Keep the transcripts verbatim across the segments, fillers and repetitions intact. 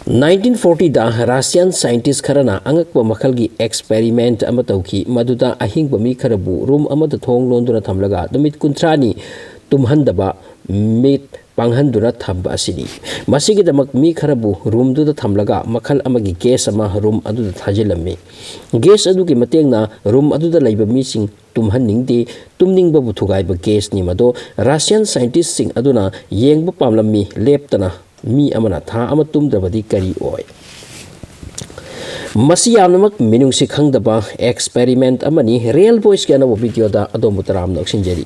Nineteen ꯐꯣꯔꯇꯤꯗ Russian scientist ꯈꯔꯅ ꯑꯉꯛꯄ ꯃꯈꯜꯒꯤ ꯑꯦꯛꯁꯄꯦꯔꯤꯃꯦꯟꯠ ꯑꯃ ꯇꯧꯈꯤ, ꯃꯗꯨꯗ ꯑꯍꯤꯡꯕ ꯃꯤ ꯈꯔꯕꯨ ꯔꯨꯝ ꯑꯃꯗ ꯊꯣꯡ ꯂꯣꯟꯗꯨꯅ ꯊꯝꯂꯒ ꯅꯨꯃꯤꯠ ꯀꯨꯟꯊ꯭ꯔꯥꯅꯤ ꯇꯨꯝꯍꯟꯗꯕ, ꯃꯤꯠ ꯄꯥꯡꯍꯟꯗꯨꯅ ꯊꯝꯕ ꯑꯁꯤꯅꯤ꯫ ꯃꯁꯤꯒꯤꯗꯃꯛ ꯃꯤ ꯈꯔꯕꯨ ꯔꯨꯝꯗꯨꯗ ꯊꯝꯂꯒ ꯃꯈꯜ ꯑꯃꯒꯤ ꯒꯦꯁ ꯑꯃ ꯔꯨꯝ ꯑꯗꯨꯗ ꯊꯥꯖꯤꯜꯂꯝꯃꯤ꯫ ꯒꯦꯁ ꯑꯗꯨꯒꯤ ꯃꯇꯦꯡꯅ ꯔꯨꯝ ꯑꯗꯨꯗ ꯂꯩꯕ ꯃꯤꯁꯤꯡ ꯇꯨꯝꯍꯟꯅꯤꯡꯗꯦ꯫ ꯇꯨꯝꯅꯤꯡꯕꯕꯨ ꯊꯨꯒꯥꯏꯕ ꯒꯦꯁꯅꯤ ꯃꯗꯣ꯫ ꯔꯁꯤꯌꯥꯟ ꯁꯥꯏꯟꯇꯤꯁꯁꯤꯡ ꯑꯗꯨꯅ ꯌꯦꯡꯕ ꯄꯥꯝꯂꯝꯃꯤ, ꯂꯦꯞꯇꯅ ꯃꯤ ꯑꯃꯅ ꯊꯥ ꯑꯃ ꯇꯨꯝꯗ꯭ꯔꯕꯗꯤ ꯀꯔꯤ ꯑꯣꯏ? ꯃꯁꯤ ꯌꯥꯝꯅꯃꯛ ꯃꯤꯅꯨꯡꯁꯤ ꯈꯪꯗꯕ ꯑꯦꯛꯁꯄꯦꯔꯤꯃꯦꯟꯠ ꯑꯃꯅꯤ꯫ ꯔꯤꯌꯦꯜ ꯚꯣꯏꯁꯀꯤ ꯑꯅꯧꯕ ꯚꯤꯗꯤꯑꯣꯗ ꯑꯗꯣꯝꯕꯨ ꯇꯔꯥꯝꯅ ꯑꯣꯛꯁꯤꯟꯖꯔꯤ꯫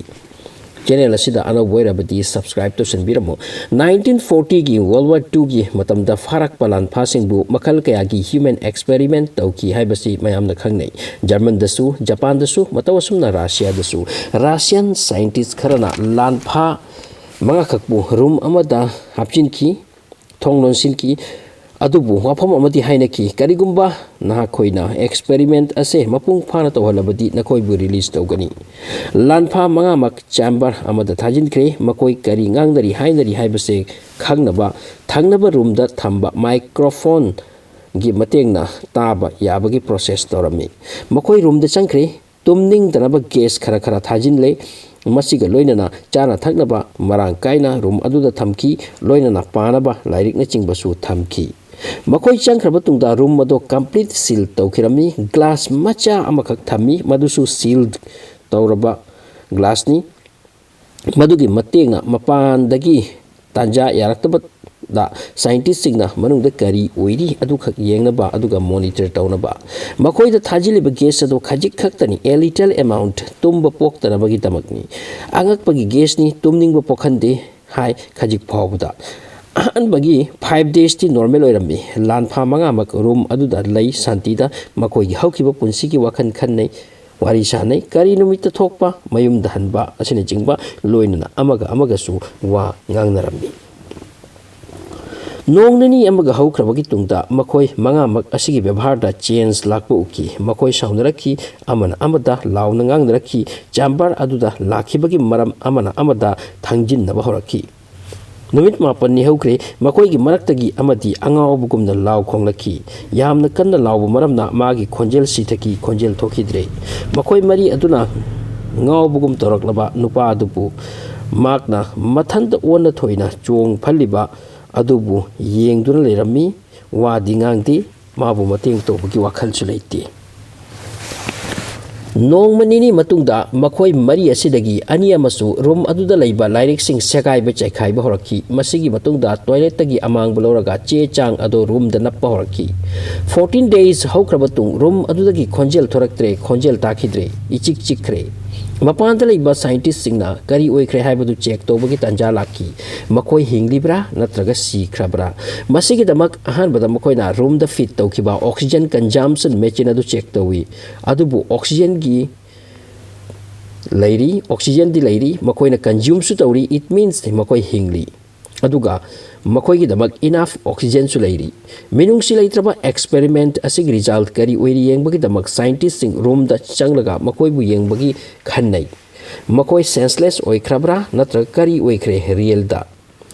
ꯆꯦꯅꯦꯜ ꯑꯁꯤꯗ ꯑꯅꯧꯕ ꯑꯣꯏꯔꯕꯗꯤ ꯁꯕꯁꯀ꯭ꯔꯥꯏꯕ ꯇꯧꯁꯤꯟꯕꯤꯔꯝꯃꯨ꯫ ꯅꯥꯏꯟꯇꯤꯟ ꯐꯣꯔꯇꯤꯒꯤ ꯋꯥꯔꯜ ꯋꯥꯔ ꯇꯨꯒꯤ ꯃꯇꯝꯗ ꯐꯥꯔꯛꯄ ꯂꯥꯟꯐꯥꯁꯤꯡꯕꯨ ꯃꯈꯜ ꯀꯌꯥꯒꯤ ꯍ꯭ꯌꯨꯃꯦꯟ ꯑꯦꯛꯁꯄꯦꯔꯤꯃꯦꯟꯠ ꯇꯧꯈꯤ ꯍꯥꯏꯕꯁꯤ ꯃꯌꯥꯝꯅ ꯈꯪꯅꯩ꯫ ꯖꯔꯃꯟꯗꯁꯨ, ꯖꯄꯥꯟꯗꯁꯨ, ꯃꯇꯧ ꯑꯁꯨꯝꯅ ꯔꯁꯤꯌꯥꯗꯁꯨ꯫ ꯔꯁꯤꯌꯥꯟ ꯁꯥꯏꯟꯇꯤꯁ ꯈꯔꯅ ꯂꯥꯟꯐꯥ ꯃꯉꯥꯈꯛꯄꯨ ꯔꯨꯝ ꯑꯃꯗ ꯍꯥꯞꯆꯤꯟꯈꯤ, ꯊꯣꯡ ꯂꯣꯟꯁꯤꯟꯈꯤ꯫ ꯑꯗꯨꯕꯨ ꯋꯥꯐꯝ ꯑꯃꯗꯤ ꯍꯥꯏꯅꯈꯤ, "ꯀꯔꯤꯒꯨꯝꯕ ꯅꯍꯥꯛꯈꯣꯏꯅ ꯑꯦꯛꯁꯄꯦꯔꯤꯃꯦꯟꯠ ꯑꯁꯦ ꯃꯄꯨꯡ ꯐꯥꯅ ꯇꯧꯍꯜꯂꯕꯗꯤ ꯅꯈꯣꯏꯕꯨ ꯔꯤꯂꯤꯖ ꯇꯧꯒꯅꯤ꯫" ꯂꯥꯟꯐꯥ ꯃꯉꯥꯃꯛ ꯆꯦꯝꯕꯔ ꯑꯃꯗ ꯊꯥꯖꯤꯟꯈ꯭ꯔꯦ꯫ ꯃꯈꯣꯏ ꯀꯔꯤ ꯉꯥꯡꯅꯔꯤ ꯍꯥꯏꯅꯔꯤ ꯍꯥꯏꯕꯁꯦ ꯈꯪꯅꯕ ꯊꯪꯅꯕ ꯔꯨꯝꯗ ꯊꯝꯕ ꯃꯥꯏꯀ꯭ꯔꯣꯐꯣꯟꯒꯤ ꯃꯇꯦꯡꯅ ꯇꯥꯕ ꯌꯥꯕꯒꯤ ꯄ꯭ꯔꯣꯁꯦꯁ ꯇꯧꯔꯝꯃꯤ꯫ ꯃꯈꯣꯏ ꯔꯨꯝꯗ ꯆꯪꯈ꯭ꯔꯦ꯫ ꯇꯨꯝꯅꯤꯡꯗꯅꯕ ꯒꯦꯁ ꯈꯔ ꯈꯔ ꯊꯥꯖꯤꯟꯂꯦ꯫ ꯃꯁꯤꯒ ꯂꯣꯏꯅꯅ ꯆꯥꯅ ꯊꯛꯅꯕ ꯃꯔꯥꯡ ꯀꯥꯏꯅ ꯔꯨꯝ ꯑꯗꯨꯗ ꯊꯝꯈꯤ, ꯂꯣꯏꯅꯅ ꯄꯥꯅꯕ ꯂꯥꯏꯔꯤꯛꯅꯆꯤꯡꯕꯁꯨ ꯊꯝꯈꯤ꯫ ꯃꯈꯣꯏ ꯆꯪꯈ꯭ꯔꯕ ꯇꯨꯡꯗ ꯔꯨꯝ ꯑꯗꯨ ꯀꯝꯄ꯭ꯂꯤꯠ ꯁꯤꯜ ꯇꯧꯈꯤꯔꯝꯃꯤ꯫ ꯒ꯭ꯂꯥꯁ ꯃꯆꯥ ꯑꯃꯈꯛ ꯊꯝꯃꯤ, ꯃꯗꯨꯁꯨ ꯁꯤꯜ ꯇꯧꯔꯕ ꯒ꯭ꯂꯥꯁꯅꯤ꯫ ꯃꯗꯨꯒꯤ ꯃꯇꯦꯡꯅ ꯃꯄꯥꯟꯗꯒꯤ ꯇꯥꯟꯖꯥ ꯌꯥꯔꯛꯇꯕꯗ ꯁꯥꯏꯟꯇꯤꯁꯁꯤꯡꯅ ꯃꯅꯨꯡꯗ ꯀꯔꯤ ꯑꯣꯏꯔꯤ ꯑꯗꯨꯈꯛ ꯌꯦꯡꯅꯕ ꯑꯗꯨꯒ ꯃꯣꯅꯤꯇꯔ ꯇꯧꯅꯕ ꯃꯈꯣꯏꯗ ꯊꯥꯖꯤꯜꯂꯤꯕ ꯒꯦꯁ ꯑꯗꯨ ꯈꯖꯤꯛ ꯈꯛꯇꯅꯤ, a little amount, ꯇꯨꯝꯕ ꯄꯣꯛꯇꯅꯕꯒꯤꯗꯃꯛꯅꯤ꯫ ꯑꯉꯛꯄꯒꯤ ꯒꯦꯁꯅꯤ, ꯇꯨꯝꯅꯤꯡꯕ ꯄꯣꯛꯍꯟꯗꯦ ꯍꯥꯏ ꯈꯖꯤꯛ ꯐꯥꯎꯕꯗ꯫ ꯑꯍꯥꯟꯕꯒꯤ ꯐꯥꯏꯚ ꯗꯦꯖꯇꯤ ꯅꯣꯔꯃꯦꯜ ꯑꯣꯏꯔꯝꯃꯤ꯫ ꯂꯥꯟꯐꯥ ꯃꯉꯥꯃꯛ ꯔꯨꯝ ꯑꯗꯨꯗ ꯂꯩ, ꯁꯥꯟꯇꯤꯗ ꯃꯈꯣꯏꯒꯤ ꯍꯧꯈꯤꯕ ꯄꯨꯟꯁꯤꯒꯤ ꯋꯥꯈꯜ ꯈꯟꯅꯩ, ꯋꯥꯔꯤ ꯁꯥꯟꯅꯩ, ꯀꯔꯤ ꯅꯨꯃꯤꯠꯇ ꯊꯣꯛꯄ, ꯃꯌꯨꯝꯗ ꯍꯟꯕ ꯑꯁꯤꯅꯆꯤꯡꯕ, ꯂꯣꯏꯅꯅ ꯑꯃꯒ ꯑꯃꯒꯁꯨ ꯋꯥ ꯉꯥꯡꯅꯔꯝꯃꯤ꯫ ꯅꯣꯡ ꯅꯤꯅꯤ ꯑꯃꯒ ꯍꯧꯈ꯭ꯔꯕꯒꯤ ꯇꯨꯡꯗ ꯃꯈꯣꯏ ꯃꯉꯥꯃꯛ ꯑꯁꯤꯒꯤ ꯕꯦꯕꯥꯔꯗ ꯆꯦꯟꯖ ꯂꯥꯛꯄ ꯎꯈꯤ꯫ ꯃꯈꯣꯏ ꯁꯥꯎꯅꯔꯛꯈꯤ, ꯑꯃꯅ ꯑꯃꯗ ꯂꯥꯎꯅ ꯉꯥꯡꯅꯔꯛꯈꯤ꯫ ꯆꯦꯝꯕꯔ ꯑꯗꯨꯗ ꯂꯥꯛꯈꯤꯕꯒꯤ ꯃꯔꯝ ꯑꯃꯅ ꯑꯃꯗ ꯊꯥꯡꯖꯤꯟꯅꯕ ꯍꯧꯔꯛꯈꯤ꯫ ꯅꯨꯃꯤꯠ ꯃꯥꯄꯟꯅꯤ ꯍꯧꯈ꯭ꯔꯦ꯫ ꯃꯈꯣꯏꯒꯤ ꯃꯔꯛꯇꯒꯤ ꯑꯃꯗꯤ ꯑꯉꯥꯎꯕꯒꯨꯝꯅ ꯂꯥꯎ ꯈꯣꯡꯂꯛꯈꯤ꯫ ꯌꯥꯝꯅ ꯀꯟꯅ ꯂꯥꯎꯕ ꯃꯔꯝꯅ ꯃꯥꯒꯤ ꯈꯣꯟꯖꯦꯜ ꯁꯤꯊꯈꯤ, ꯈꯣꯟꯖꯦꯜ ꯊꯣꯛꯈꯤꯗ꯭ꯔꯦ꯫ ꯃꯈꯣꯏ ꯃꯔꯤ ꯑꯗꯨꯅ ꯉꯥꯎꯕꯒꯨꯝ ꯇꯧꯔꯛꯂꯕ ꯅꯨꯄꯥ ꯑꯗꯨꯕꯨ ꯃꯍꯥꯛꯅ ꯃꯊꯟꯇ ꯑꯣꯟꯅ ꯊꯣꯏꯅ ꯆꯣꯡ ꯐꯜꯂꯤꯕ ꯑꯗꯨꯕꯨ ꯌꯦꯡꯗꯨꯅ ꯂꯩꯔꯝꯃꯤ꯫ ꯋꯥꯗꯤ ꯉꯥꯡꯗꯦ꯫ ꯃꯥꯕꯨ ꯃꯇꯦꯡ ꯇꯧꯕꯒꯤ ꯋꯥꯈꯜꯁꯨ ꯂꯩꯇꯦ꯫ ꯅꯣꯡꯃ ꯅꯤꯅꯤ ꯃꯇꯨꯡꯗ ꯃꯈꯣꯏ ꯃꯔꯤ ꯑꯁꯤꯗꯒꯤ ꯑꯅꯤ ꯑꯃꯁꯨ ꯔꯨꯝ ꯑꯗꯨꯗ ꯂꯩꯕ ꯂꯥꯏꯔꯤꯛꯁꯤꯡ ꯁꯦꯒꯥꯏꯕ ꯆꯥꯏꯈꯥꯏꯕ ꯍꯧꯔꯛꯈꯤ꯫ ꯃꯁꯤꯒꯤ ꯃꯇꯨꯡꯗ ꯇꯣꯏꯂꯦꯠꯇꯒꯤ ꯑꯃꯥꯡꯕ ꯂꯧꯔꯒ ꯆꯦ ꯆꯥꯡ ꯑꯗꯨ ꯔꯨꯝꯗ ꯅꯞꯄ ꯍꯧꯔꯛꯈꯤ꯫ Fourteen days ꯍꯧꯈ꯭ꯔ ꯃꯇꯨꯡ ꯔꯨꯝ ꯑꯗꯨꯗꯒꯤ ꯈꯣꯟꯖꯦꯜ ꯊꯣꯔꯛꯇ꯭ꯔꯦ, ꯈꯣꯟꯖꯦꯜ ꯇꯥꯈꯤꯗ꯭ꯔꯦ, ꯏꯆꯤꯛ ꯆꯤꯛꯈ꯭ꯔꯦ꯫ ꯃꯄꯥꯟꯗ ꯂꯩꯕ ꯁꯥꯏꯟꯇꯤꯁꯁꯤꯡꯅ ꯀꯔꯤ ꯑꯣꯏꯈ꯭ꯔꯦ ꯍꯥꯏꯕꯗꯨ ꯆꯦꯛ ꯇꯧꯕꯒꯤ ꯇꯥꯟꯖꯥ ꯂꯥꯛꯈꯤ꯫ ꯃꯈꯣꯏ ꯍꯤꯡꯂꯤꯕ꯭ꯔꯥ ꯅꯠꯇ꯭ꯔꯒ ꯁꯤꯈ꯭ꯔꯕ꯭ꯔꯥ? ꯃꯁꯤꯒꯤꯗꯃꯛ ꯑꯍꯥꯟꯕꯗ ꯃꯈꯣꯏꯅ ꯔꯨꯝꯗ ꯐꯤꯠ ꯇꯧꯈꯤꯕ oxygen consumption machine ꯑꯗꯨ ꯆꯦꯛ ꯇꯧꯏ꯫ ꯑꯗꯨꯕꯨ oxygenꯒꯤ ꯂꯩꯔꯤ, oxygenꯗꯤ ꯂꯩꯔꯤ, ꯃꯈꯣꯏꯅ consumeꯁꯨ ꯇꯧꯔꯤ, it means ꯃꯈꯣꯏ ꯍꯤꯡꯂꯤ꯫ ꯑꯗꯨꯒ ꯃꯈꯣꯏꯒꯤꯗꯃꯛ enough oxygenꯁꯨ ꯂꯩꯔꯤ꯫ ꯃꯤꯅꯨꯡꯁꯤ ꯂꯩꯇ꯭ꯔꯕ experiment ꯑꯁꯤꯒꯤ result ꯀꯔꯤ ꯑꯣꯏꯔꯤ ꯌꯦꯡꯕꯒꯤꯗꯃꯛ ꯁꯥꯏꯟꯇꯤꯁꯁꯤꯡ ꯔꯨꯝꯗ ꯆꯪꯂꯒ ꯃꯈꯣꯏꯕꯨ ꯌꯦꯡꯕꯒꯤ ꯈꯟꯅꯩ꯫ ꯃꯈꯣꯏ senseless ꯑꯣꯏꯈ꯭ꯔꯕ꯭ꯔꯥ ꯅꯠꯇ꯭ꯔꯒ ꯀꯔꯤ ꯑꯣꯏꯈ꯭ꯔꯦ realꯗ?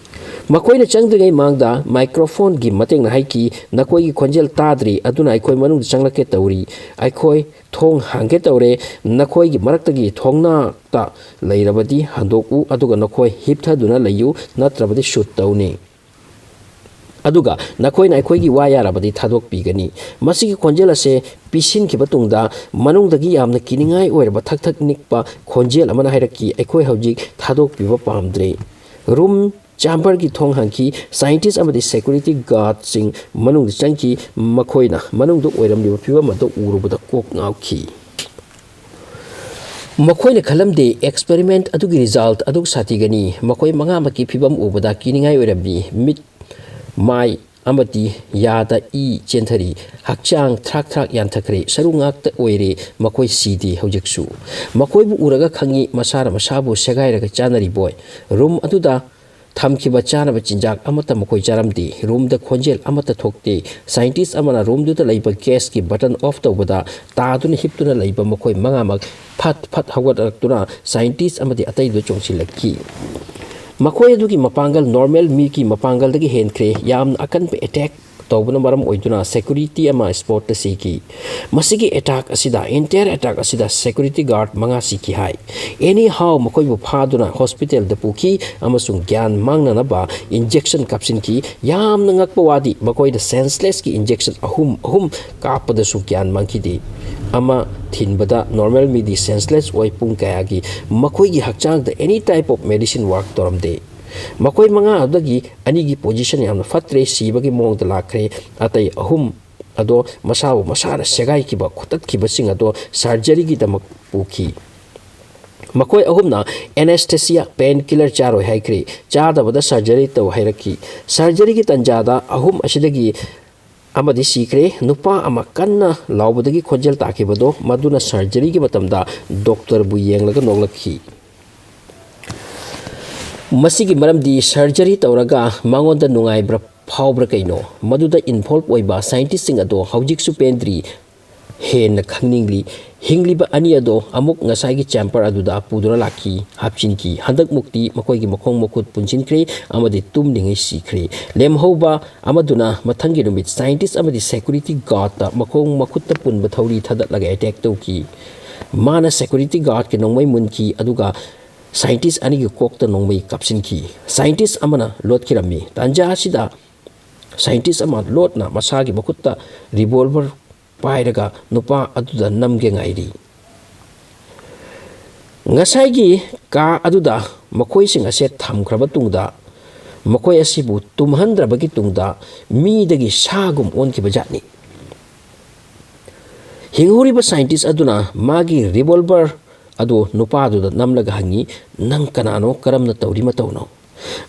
ꯃꯈꯣꯏꯅ ꯆꯪꯗ꯭ꯔꯤꯉꯩ ꯃꯃꯥꯡꯗ microphoneꯒꯤ ꯃꯇꯦꯡꯅ ꯍꯥꯏꯈꯤ, "ꯅꯈꯣꯏꯒꯤ ꯈꯣꯟꯖꯦꯜ ꯇꯥꯗ꯭ꯔꯤ, ꯑꯗꯨꯅ ꯑꯩꯈꯣꯏ ꯃꯅꯨꯡꯗ ꯆꯪꯂꯛꯀꯦ ꯇꯧꯔꯤ꯫ ꯑꯩꯈꯣꯏ ꯊꯣꯡ ꯍꯥꯡꯒꯦ ꯇꯧꯔꯦ꯫ ꯅꯈꯣꯏꯒꯤ ꯃꯔꯛꯇꯒꯤ ꯊꯣꯡꯅꯥꯛꯇ ꯂꯩꯔꯕꯗꯤ ꯍꯟꯗꯣꯛꯎ, ꯑꯗꯨꯒ ꯅꯈꯣꯏ ꯍꯤꯞꯊꯗꯨꯅ ꯂꯩꯌꯨ, ꯅꯠꯇ꯭ꯔꯕꯗꯤ shoot ꯇꯧꯅꯤ꯫ ꯑꯗꯨꯒ ꯅꯈꯣꯏꯅ ꯑꯩꯈꯣꯏꯒꯤ ꯋꯥ ꯌꯥꯔꯕꯗꯤ ꯊꯥꯗꯣꯛꯄꯤꯒꯅꯤ꯫" ꯃꯁꯤꯒꯤ ꯈꯣꯟꯖꯦꯜ ꯑꯁꯦ ꯄꯤꯁꯤꯟꯈꯤꯕ ꯇꯨꯡꯗ ꯃꯅꯨꯡꯗꯒꯤ ꯌꯥꯝꯅ ꯀꯤꯅꯤꯡꯉꯥꯏ ꯑꯣꯏꯔꯕ ꯊꯛ ꯊꯛ ꯅꯤꯛꯄ ꯈꯣꯟꯖꯦꯜ ꯑꯃꯅ ꯍꯥꯏꯔꯛꯈꯤ, "ꯑꯩꯈꯣꯏ ꯍꯧꯖꯤꯛ ꯊꯥꯗꯣꯛꯄꯤꯕ ꯄꯥꯝꯗ꯭ꯔꯦ꯫" ꯔꯨꯝ chamberꯒꯤ ꯊꯣꯡ ꯍꯥꯡꯈꯤ꯫ ꯁꯥꯏꯟꯇꯤꯁ ꯑꯃꯗꯤ security guardꯁꯤꯡ ꯃꯅꯨꯡꯗ ꯆꯪꯈꯤ꯫ ꯃꯈꯣꯏꯅ ꯃꯅꯨꯡꯗ ꯑꯣꯏꯔꯝꯂꯤꯕ ꯐꯤꯕꯝ ꯑꯗꯨ ꯎꯔꯨꯕꯗ ꯀꯣꯛ ꯉꯥꯎꯈꯤ꯫ ꯃꯈꯣꯏꯅ ꯈꯜꯂꯝꯗꯦ experiment ꯑꯗꯨꯒꯤ result ꯑꯗꯨꯛ ꯁꯥꯊꯤꯒꯅꯤ꯫ ꯃꯈꯣꯏ ꯃꯉꯥꯃꯛꯀꯤ ꯐꯤꯕꯝ ꯎꯕꯗ ꯀꯤꯅꯤꯡꯉꯥꯏ ꯑꯣꯏꯔꯝꯃꯤ꯫ ꯃꯤꯠ, ꯃꯥꯏ ꯑꯃꯗꯤ ꯌꯥꯗ ꯏ ꯆꯦꯟꯊꯔꯤ꯫ ꯍꯛꯆꯥꯡ ꯊ꯭ꯔꯥꯛ ꯊ꯭ꯔꯥꯛ ꯌꯥꯟꯊꯈ꯭ꯔꯦ꯫ ꯁꯔꯨ ꯉꯥꯛꯇ ꯑꯣꯏꯔꯦ꯫ ꯃꯈꯣꯏ ꯁꯤꯗꯦ ꯍꯧꯖꯤꯛꯁꯨ꯫ ꯃꯈꯣꯏꯕꯨ ꯎꯔꯒ ꯈꯪꯉꯤ, ꯃꯁꯥꯅ ꯃꯁꯥꯕꯨ ꯁꯦꯒꯥꯏꯔꯒ ꯆꯥꯅꯔꯤꯕꯣꯏ꯫ ꯔꯨꯝ ꯑꯗꯨꯗ ꯊꯝꯈꯤꯕ ꯆꯥꯅꯕ ꯆꯤꯟꯖꯥꯛ ꯑꯃꯠꯇ ꯃꯈꯣꯏ ꯆꯥꯔꯝꯗꯦ꯫ ꯔꯨꯝꯗ ꯈꯣꯟꯖꯦꯜ ꯑꯃꯠꯇ ꯊꯣꯛꯇꯦ꯫ ꯁꯥꯏꯟꯇꯤꯁ ꯑꯃꯅ ꯔꯨꯝꯗꯨꯗ ꯂꯩꯕ ꯒ꯭ꯌꯥꯁꯀꯤ button off ꯇꯧꯕꯗ, ꯇꯥꯗꯨꯅ ꯍꯤꯞꯇꯨꯅ ꯂꯩꯕ ꯃꯈꯣꯏ ꯃꯉꯥꯃꯛ ꯐꯠ ꯐꯠ ꯍꯧꯒꯠꯂꯛꯇꯨꯅ ꯁꯥꯏꯟꯇꯤꯁ ꯑꯃꯗꯤ ꯑꯇꯩꯗꯨ ꯆꯣꯡꯁꯤꯜꯂꯛꯈꯤ꯫ ꯃꯈꯣꯏ ꯑꯗꯨꯒꯤ ꯃꯄꯥꯡꯒꯜ ꯅꯣꯔꯃꯦꯜ ꯃꯤꯒꯤ ꯃꯄꯥꯡꯒꯜꯗꯒꯤ ꯍꯦꯟꯈ꯭ꯔꯦ꯫ ꯌꯥꯝꯅ ꯑꯀꯟꯕ ꯑꯦꯇꯦꯛ ꯇꯧꯕꯅ ꯃꯔꯝ ꯑꯣꯏꯗꯨꯅ ꯁꯦꯀ꯭ꯌꯨꯔꯤꯇꯤ ꯑꯃ ꯁ꯭ꯄꯣꯠꯇ ꯁꯤꯈꯤ꯫ ꯃꯁꯤꯒꯤ ꯑꯦꯇꯥꯛ ꯑꯁꯤꯗ, ꯑꯦꯟꯇꯤꯌꯔ ꯑꯦꯇꯥꯛ ꯑꯁꯤꯗ ꯁꯦꯀ꯭ꯌꯨꯔꯤꯇꯤ ꯒꯥꯔꯗ ꯃꯉꯥ ꯁꯤꯈꯤ ꯍꯥꯏ꯫ ꯑꯦꯅꯤ ꯍꯥꯎ ꯃꯈꯣꯏꯕꯨ ꯐꯥꯗꯨꯅ ꯍꯣꯁꯄꯤꯇꯥꯜꯗ ꯄꯨꯈꯤ ꯑꯃꯁꯨꯡ ꯒ꯭ꯌꯥꯟ ꯃꯥꯡꯅꯅꯕ ꯏꯟꯖꯦꯛꯁꯟ ꯀꯥꯞꯁꯤꯟꯈꯤ꯫ ꯌꯥꯝꯅ ꯉꯛꯄ ꯋꯥꯗꯤ, ꯃꯈꯣꯏꯗ ꯁꯦꯟꯁꯂꯦꯁꯀꯤ ꯏꯟꯖꯦꯛꯁꯟ ꯑꯍꯨꯝ ꯑꯍꯨꯝ ꯀꯥꯞꯄꯗꯁꯨ ꯒ꯭ꯌꯥꯟ ꯃꯥꯡꯈꯤꯗꯦ꯫ ꯑꯃ ꯊꯤꯟꯕꯗ ꯅꯣꯔꯃꯦꯜ ꯃꯤꯗꯤ ꯁꯦꯟꯁꯂꯦꯁ ꯑꯣꯏ ꯄꯨꯡ ꯀꯌꯥꯒꯤ꯫ ꯃꯈꯣꯏꯒꯤ ꯍꯛꯆꯥꯡꯗ ꯑꯦꯅꯤ ꯇꯥꯏꯞ ꯑꯣꯐ ꯃꯦꯗꯤꯁꯤꯟ ꯋꯥꯔꯛ ꯇꯧꯔꯝꯗꯦ꯫ ꯃꯈꯣꯏ ꯃꯉꯥ ꯑꯗꯨꯗꯒꯤ ꯑꯅꯤꯒꯤ ꯄꯣꯖꯤꯁꯟ ꯌꯥꯝꯅ ꯐꯠꯇ꯭ꯔꯦ, ꯁꯤꯕꯒꯤ ꯃꯑꯣꯡꯗ ꯂꯥꯛꯈ꯭ꯔꯦ꯫ ꯑꯇꯩ ꯑꯍꯨꯝ ꯑꯗꯣ ꯃꯁꯥꯕꯨ ꯃꯁꯥꯅ ꯁꯦꯒꯥꯏꯈꯤꯕ, ꯈꯨꯠꯇꯠꯈꯤꯕꯁꯤꯡ ꯑꯗꯣ ꯁꯔꯖꯔꯤꯒꯤꯗꯃꯛ ꯄꯨꯈꯤ꯫ ꯃꯈꯣꯏ ꯑꯍꯨꯝꯅ ꯑꯦꯅꯦꯁꯊꯦꯁꯤꯌꯥ, ꯄꯦꯟ ꯀꯤꯂꯔ ꯆꯥꯔꯣꯏ ꯍꯥꯏꯈ꯭ꯔꯦ꯫ ꯆꯥꯗꯕꯗ ꯁꯔꯖꯔꯤ ꯇꯧ ꯍꯥꯏꯔꯛꯈꯤ꯫ ꯁꯔꯖꯔꯤꯒꯤ ꯇꯟꯖꯥꯗ ꯑꯍꯨꯝ ꯑꯁꯤꯗꯒꯤ ꯑꯃꯗꯤ ꯁꯤꯈ꯭ꯔꯦ꯫ ꯅꯨꯄꯥ ꯑꯃ ꯀꯟꯅ ꯂꯥꯎꯕꯗꯒꯤ ꯈꯣꯟꯖꯦꯜ ꯇꯥꯈꯤꯕꯗꯣ, ꯃꯗꯨꯅ ꯁꯔꯖꯔꯤꯒꯤ ꯃꯇꯝꯗ ꯗꯣꯛꯇꯔꯕꯨ ꯌꯦꯡꯂꯒ ꯅꯣꯛꯂꯛꯈꯤ꯫ ꯃꯁꯤꯒꯤ ꯃꯔꯝꯗꯤ ꯁꯔꯖꯔꯤ ꯇꯧꯔꯒ ꯃꯉꯣꯟꯗ ꯅꯨꯡꯉꯥꯏꯕ꯭ꯔꯥ ꯐꯥꯎꯕ꯭ꯔꯥ ꯀꯩꯅꯣ? ꯃꯗꯨꯗ ꯏꯟꯚꯣꯜꯕ ꯑꯣꯏꯕ ꯁꯥꯏꯟꯇꯤꯁꯁꯤꯡ ꯑꯗꯣ ꯍꯧꯖꯤꯛꯁꯨ ꯄꯦꯟꯗ꯭ꯔꯤ꯫ ꯍꯦꯟꯅ ꯈꯪꯅꯤꯡꯂꯤ꯫ ꯍꯤꯡꯂꯤꯕ ꯑꯅꯤ ꯑꯗꯣ ꯑꯃꯨꯛ ꯉꯁꯥꯏꯒꯤ ꯆꯦꯝꯕꯔ ꯑꯗꯨꯗ ꯄꯨꯗꯨꯅ ꯂꯥꯛꯈꯤ, ꯍꯥꯞꯆꯤꯟꯈꯤ꯫ ꯍꯟꯗꯛꯃꯨꯛꯇꯤ ꯃꯈꯣꯏꯒꯤ ꯃꯈꯣꯡ ꯃꯈꯨꯠ ꯄꯨꯟꯁꯤꯟꯈ꯭ꯔꯦ ꯑꯃꯗꯤ ꯇꯨꯝꯂꯤꯉꯩ ꯁꯤꯈ꯭ꯔꯦ꯫ ꯂꯦꯝꯍꯧꯕ ꯑꯃꯗꯨꯅ ꯃꯊꯪꯒꯤ ꯅꯨꯃꯤꯠ ꯁꯥꯏꯟꯇꯤꯁ ꯑꯃꯗꯤ ꯁꯦꯀ꯭ꯌꯨꯔꯤꯇꯤ ꯒꯥꯔꯗꯇ ꯃꯈꯣꯡ ꯃꯈꯨꯠꯇ ꯄꯨꯟꯕ ꯊꯧꯔꯤ ꯊꯥꯗꯠꯂꯒ ꯑꯦꯇꯦꯛ ꯇꯧꯈꯤ꯫ ꯃꯥꯅ ꯁꯦꯀ꯭ꯌꯨꯔꯤꯇꯤ ꯒꯥꯔꯗꯀꯤ ꯅꯣꯡꯃꯩ ꯃꯨꯟꯈꯤ, ꯑꯗꯨꯒ ꯁꯥꯏꯟꯇꯤꯁ ꯑꯅꯤꯒꯤ ꯀꯣꯛꯇ ꯅꯣꯡꯃꯩ ꯀꯥꯞꯁꯤꯟꯈꯤ꯫ ꯁꯥꯏꯟꯇꯤꯁ ꯑꯃꯅ ꯂꯣꯠꯈꯤꯔꯝꯃꯤ꯫ ꯇꯥꯟꯖꯥ ꯑꯁꯤꯗ ꯁꯥꯏꯟꯇꯤꯁ ꯑꯃ ꯂꯣꯠꯅ ꯃꯁꯥꯒꯤ ꯃꯈꯨꯠꯇ ꯔꯤꯚꯣꯜꯚꯔ ꯄꯥꯏꯔꯒ ꯅꯨꯄꯥ ꯑꯗꯨꯗ ꯅꯝꯒꯦ ꯉꯥꯏꯔꯤ꯫ ꯉꯁꯥꯏꯒꯤ ꯀꯥ ꯑꯗꯨꯗ ꯃꯈꯣꯏꯁꯤꯡ ꯑꯁꯦ ꯊꯝꯈ꯭ꯔꯕ ꯇꯨꯡꯗ, ꯃꯈꯣꯏ ꯑꯁꯤꯕꯨ ꯇꯨꯝꯍꯟꯗ꯭ꯔꯕꯒꯤ ꯇꯨꯡꯗ, ꯃꯤꯗꯒꯤ ꯁꯥꯒꯨꯝ ꯑꯣꯟꯈꯤꯕ ꯖꯥꯠꯅꯤ꯫ ꯍꯤꯡꯍꯧꯔꯤꯕ ꯁꯥꯏꯟꯇꯤꯁ ꯑꯗꯨꯅ ꯃꯥꯒꯤ ꯔꯤꯚꯣꯜꯚꯔ ꯑꯗꯨ ꯅꯨꯄꯥꯗꯨꯗ ꯅꯝꯂꯒ ꯍꯪꯉꯤ, "ꯅꯪ ꯀꯅꯥꯅꯣ? ꯀꯔꯝꯅ ꯇꯧꯔꯤ ꯃꯇꯧꯅꯣ?"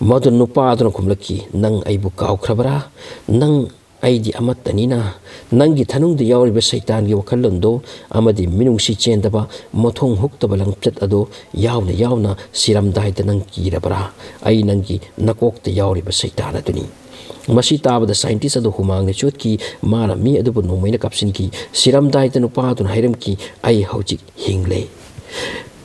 ꯃꯗꯨ ꯅꯨꯄꯥ ꯑꯗꯨꯅ ꯈꯨꯝꯂꯛꯈꯤ, "ꯅꯪ ꯑꯩꯕꯨ ꯀꯥꯎꯈ꯭ꯔꯕꯔꯥ? ꯅꯪ ꯑꯩꯗꯤ ꯑꯃꯠꯇꯅꯤꯅ꯫ ꯅꯪꯒꯤ ꯊꯅꯨꯡꯗ ꯌꯥꯎꯔꯤꯕ ꯁꯩꯇꯥꯟꯒꯤ ꯋꯥꯈꯜꯂꯣꯟꯗꯣ ꯑꯃꯗꯤ ꯃꯤꯅꯨꯡꯁꯤ ꯆꯦꯟꯗꯕ, ꯃꯊꯣꯡ ꯍꯨꯛꯇꯕ ꯂꯝꯆꯠ ꯑꯗꯣ ꯌꯥꯎꯅ ꯌꯥꯎꯅ ꯁꯤꯔꯝꯗꯥꯏꯗ ꯅꯪ ꯀꯤꯔꯕꯔꯥ? ꯑꯩ ꯅꯪꯒꯤ ꯅꯀꯣꯛꯇ ꯌꯥꯎꯔꯤꯕ ꯁꯩꯇꯥꯟ ꯑꯗꯨꯅꯤ꯫" ꯃꯁꯤ ꯇꯥꯕꯗ ꯁꯥꯏꯟꯇꯤꯁ ꯑꯗꯨ ꯍꯨꯃꯥꯡꯅ ꯆꯣꯠꯈꯤ꯫ ꯃꯥꯅ ꯃꯤ ꯑꯗꯨꯕꯨ ꯅꯣꯡꯃꯩꯅ ꯀꯥꯞꯁꯤꯟꯈꯤ꯫ ꯁꯤꯔꯝꯗꯥꯏꯗ ꯅꯨꯄꯥ ꯑꯗꯨꯅ ꯍꯥꯏꯔꯝꯈꯤ, "ꯑꯩ ꯍꯧꯖꯤꯛ ꯍꯤꯡꯂꯦ꯫"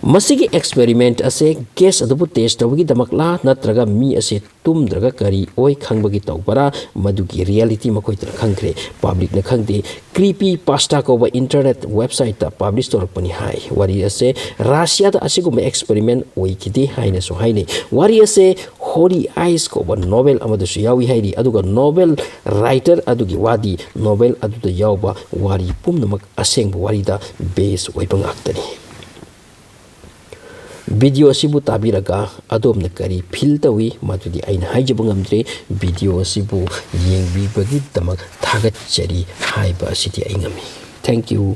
ꯃꯁꯤꯒꯤ experiment ꯑꯁꯦ gas ꯑꯗꯨꯕꯨ test ꯇꯧꯕꯒꯤꯗꯃꯛꯂꯥ ꯅꯠꯇ꯭ꯔꯒ ꯃꯤ ꯑꯁꯦ ꯇꯨꯝꯗ꯭ꯔꯒ ꯀꯔꯤ ꯑꯣꯏ ꯈꯪꯕꯒꯤ ꯇꯧꯕꯔꯥ, ꯃꯗꯨꯒꯤ reality ꯃꯈꯣꯏꯗꯅ ꯈꯪꯈ꯭ꯔꯦ, publicꯅ ꯈꯪꯗꯦ꯫ Creepypasta ꯀꯧꯕ internet websiteꯇ publish ꯇꯧꯔꯛꯄꯅꯤ ꯍꯥꯏ꯫ ꯋꯥꯔꯤ ꯑꯁꯦ ꯔꯁꯤꯌꯥꯗ ꯑꯁꯤꯒꯨꯝꯕ experiment ꯑꯣꯏꯈꯤꯗꯦ ꯍꯥꯏꯅꯁꯨ ꯍꯥꯏꯅꯩ꯫ ꯋꯥꯔꯤ ꯑꯁꯦ Holy Eyes ꯀꯧꯕ novel ꯑꯃꯗꯁꯨ ꯌꯥꯎꯏ ꯍꯥꯏꯔꯤ꯫ ꯑꯗꯨꯒ novel writer ꯑꯗꯨꯒꯤ ꯋꯥꯗꯤ novel ꯑꯗꯨꯗ ꯌꯥꯎꯕ ꯋꯥꯔꯤ ꯄꯨꯝꯅꯃꯛ ꯑꯁꯦꯡꯕ ꯋꯥꯔꯤꯗ base ꯑꯣꯏꯕ ꯉꯥꯛꯇꯅꯤ꯫ Video ꯑꯁꯤꯕꯨ ꯇꯥꯕꯤꯔꯒ ꯑꯗꯣꯝꯅ ꯀꯔꯤ feel ꯇꯧꯏ, ꯃꯗꯨꯗꯤ ꯑꯩꯅ ꯍꯥꯏꯖꯕ ꯉꯝꯗ꯭ꯔꯦ꯫ Video ꯑꯁꯤꯕꯨ ꯌꯦꯡꯕꯤꯕꯒꯤꯗꯃꯛ ꯊꯥꯒꯠꯆꯔꯤ ꯍꯥꯏꯕ ꯑꯁꯤꯗꯤ ꯑꯩ ꯉꯝꯃꯤ꯫ Thank you꯫